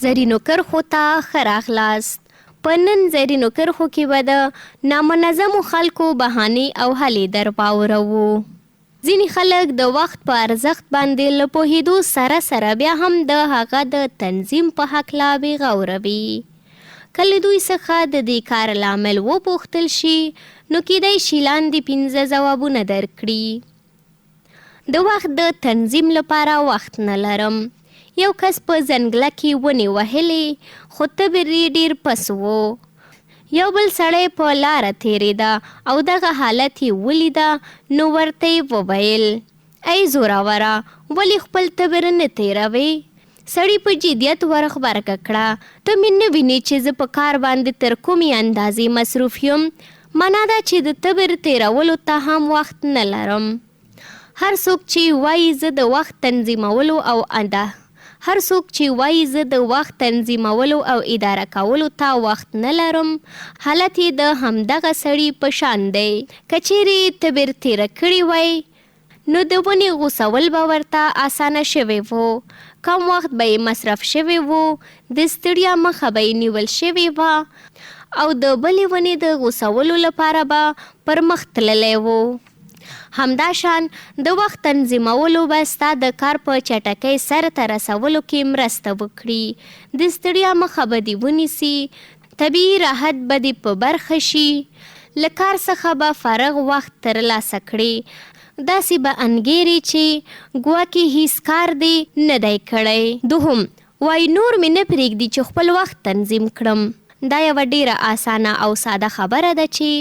زرینو کرښو ته ښه راغلاست. په نن زرینو کرښو کې به د نامنظمو خلکو بهانې او هلې در واوروو. ځینې خلک د وخت په ارزښت باندې له پوهېدو سره سره بیا هم د هغه د تنظیم په هکله بې غوره وي. که له دوی څخه د دې کار لامل وپوښتل شي، نو کېدای شي لاندې پنځه ځوابونه درکړي. د وخت د تنظیم لپاره وخت نه لرم. یو کس په ځنګله کې ونې وهلې، خو تبر یې ډېر پس و. یو بل سړی په لاره تېرېده او دغه حالت یې ولیده، نو ورته یې وویل، ای زوراوره، ولې خپل تبر نه تېروې؟ سړي په جدیت ور غبرګه کړه، ته مې نه وینې چې زه په کار باندې تر کومې اندازې مصروف یم؟ مانا دا چې د تبر تېرولو ته هم وخت نه لرم. هر څوک چې وايي زه د وخت تنظیمولو او هر څوک چې وايي زه د وخت تنظیمولو او اداره کولو ته وخت نه لرم، حالت یې د همدغه سړي په شان دی. که چېرې یې تبر تېره کړې وای، نو د ونې غوڅول به ورته اسانه شوی وو، کم وخت به یې مصرف شوی وو، د ستړیا مخه به یې نیول شوې وه او د بلې ونې د غوڅولو لپاره به پر مخ تللی وو. همداشان د وخت تنظیمولو به ستا د کار په چټکۍ سر ته رسولو کې مرسته وکړي، د ستړیا مخه به دې ونیسي، طبیعي راحت به دې په برخه شي، له کار څخه به فارغ وخت تر لاسه کړې، داسې به انګېرې چې ګواکې هیڅ کار دې نه دی کړی. دوهم، وايي نور مې نه پرېږدي چې خپل وخت تنظیم کړم. دا یوه ډېره اسانه او ساده خبره ده چې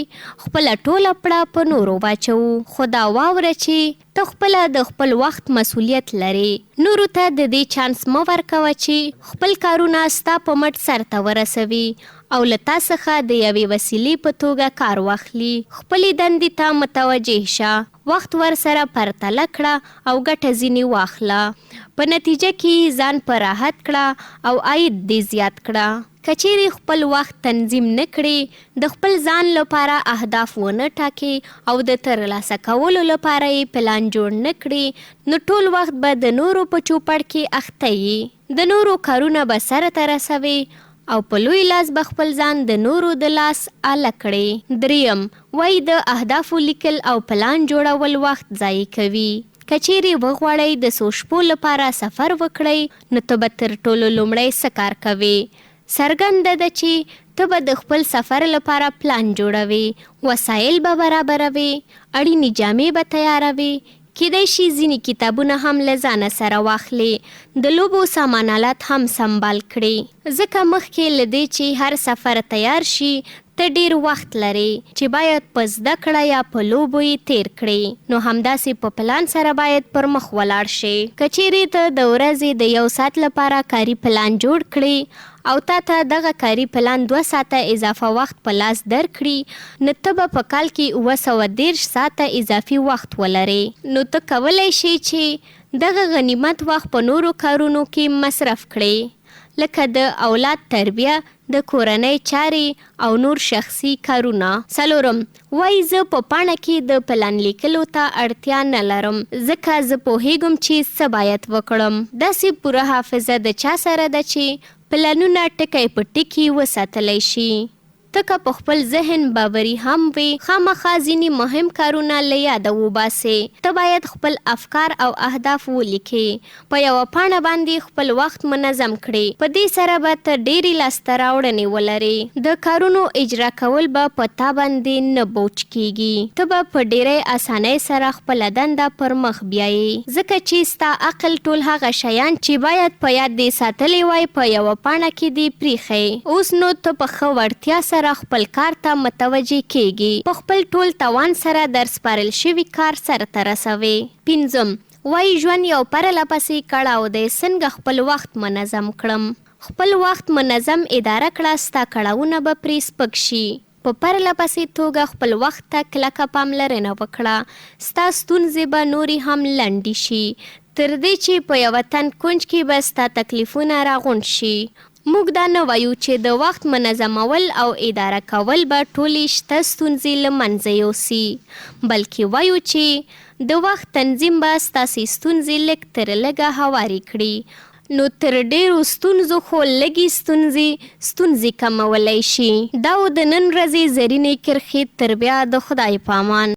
خپله ټوله پړه په نورو واچوو، خو دا واوره چې ته خپله د خپل وخت مسوولیت لرې، نورو ته د دې چانس مه ورکوه چې خپل کارونه ستا په مټ سرته ورسوي او له تا څخه د یوې وسیلې په توګه کار واخلي. خپلې دندې ته متوجه شه، وخت ورسره پرتله کړه او ګټه ځینې واخله. په نتیجه کې یې ځان په راحت کړه او عاید دې زیات کړه. که چېرې خپل وخت تنظیم نه کړې، د خپل ځان لپاره اهداف ونه ټاکې او د تر لاسه کولو لپاره یې پلان جوړ نه کړې، نو ټول وخت به د نورو په چوپړ کې اخته یې، د نورو کارونه به سرته رسوې او په لوی لاس به خپل ځان د نورو د لاس آله کړې. درېیم، وایي د اهدافو لیکل او پلان جوړول وخت ضایع کوي. که چېرې وغواړئ د څو شپو لپاره سفر وکړئ، نو ته به تر ټولو لومړی څه کار کوې؟ څرګنده ده چې ته به د خپل سفر لپاره پلان جوړوې، وسایل به برابروې، اړینې جامې به تیاروې، کېدای شي ځینې کتابونه هم له ځانه سره واخلې، د لوبو سامان الات هم سمبال کړې. ځکه مخکې له دې چې هر سفر تیار شي، ته ډېر وخت لرې، چې باید په زده کړه یا په لوبو یې تېر کړې، نو همداسې په پلان سره باید پر مخ ولاړ شې. که چېرې ته د ورځې د یو ساعت لپاره کاري پلان جوړ کړې او تا ته دغه کاري پلان دوه ساعته اضافه وخت په لاس درکړي، نو ته به په کال کې 730 ساعته اضافي وخت ولرې. نو ته کولای شې، چې دغه غنیمت وخت په نورو کارونو کې مصرف کړې، لکه د اولاد تربیه، د کورنۍ چارې او نور شخصي کارونه. څلورم، وايي زه په پاڼه کې د پلان لیکلو ته اړتیا نه لرم، ځکه زه پوهېږم چې څه باید وکړم. داسې پوره حافظه د چا سره ده چې پلانونه ټکی په ټکي وساتلی شي؟ ته که په خپل ذهن باوري هم وې، خامخا ځینې مهم کارونه له یاده وباسې. ته باید خپل افکار او اهداف ولیکې. په یوه پاڼه باندې خپل وخت منظم کړې. په دې سره به ته ډېرې لاسته راوړنې ولرې. د کارونو اجرا کول به په تا باندې نه بوج کېږي. ته به په ډېری اسانۍ سره خپله دنده پر مخ بیایې. ځکه چې ستا عقل ټول هغه شیان چې باید په یاد دې ساتلې وای په یوه پاڼه کې دې پریښی. اوس نو ته په ښه وړتیا سره خپل کار ته متوجه کېږې. په خپل ټول توان سره درسپارل شوی کار سرته رسوې. پنځم، وايي ژوند یو پرله پسې کړاو دی، څنګه خپل وخت منظم کړم؟ خپل وخت منظم اداره کړه، ستا کړاوونه به پرې سپک شي. په پرله پسې توګه خپل وخت ته کلکه پاملرنه وکړه، ستا ستونزې به نورې هم لنډې شي، تر دې چې په یوه تنګ کونج کې به ستا تکلیفونه راغونډ شي. موږ دا نه وایو چې د وخت منظمول او اداره کول به ټولې شته ستونزې له منځه یوسي، بلکې وایو چې د وخت تنظیم به ستاسې ستونزې لږ تر لږه هوارې کړي. نو تر ډېرو ستونزو خو لږې ستونزې، ستونزې کمولی شي. دا و د نن ورځې زرینې کرښې تر بیا د خدای پامان.